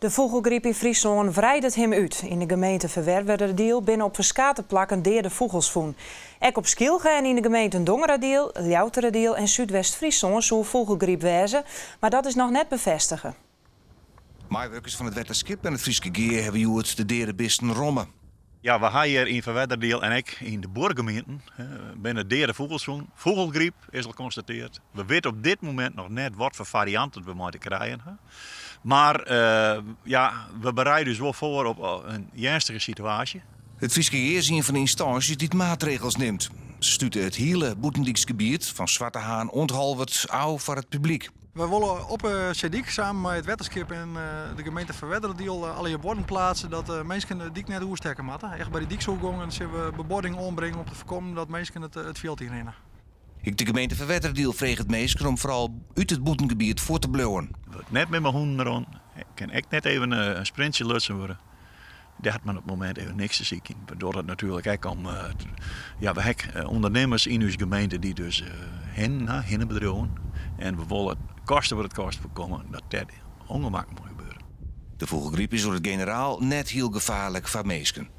De fûgelgryp yn Fryslân wreidet him út. Yn de gemeente Ferwerderadiel binne op ferskate plakken deade fûgels fûn. Ek op Skylge en yn de gemeenten Dongeradiel, Ljouwerteradiel en Súdwest-Fryslân soe fûgelgryp wêze, mar dat is noch net befêstige. Meiwurkers fan it Wetterskip en it Fryske Gea hawwe hjoed de deade bisten romme. Ja, we ha hjir yn Ferwerderadiel en ek yn de buorgemeenten binne deade fûgels fûn. Fûgelgryp is al konstateard. We witte op dit momint noch net wat foar fariant we mei te krijen ha. Mar ja, we bereide ús wol foar op in earnstige situaasje. It Fryske Gea is ien fan de ynstânsjes dy't maatregels nimt. Se slute it hiele bûtendyks gebiet, fan Swarte Haan oant Holwert, ôf foar it publyk. Wy wolle op de seedyk samen mei it Wetterskip en de gemeente Ferwerderadiel allegear buorden pleatse dat minsken de dyk net oerstekke moatte. Echt by de dyksoergongen sille we bebording oanbringe om te foarkommen dat minsken it fjild ynrinne. Ek de gemeente Ferwerderadiel freget minsken om foaral út it bûtengebiet fuort te bliuwen. Wurdt net mear mei hûnen rûn, kin ek net even in sprintsje lutsen wurde. Dêr hat men op it momint even niks te sykjen. We dogge dat natuerlik ek om, ja, we ha ek ûndernimmers yn ús gemeente dy't dus hinnen ha, hinnebedriuwen. En we wolle koste wat it kost foarkomme dat dêr ûngemakken mei gebeure. De fûgelgryp is oer it generaal net hiel gefaarlik foar minsken.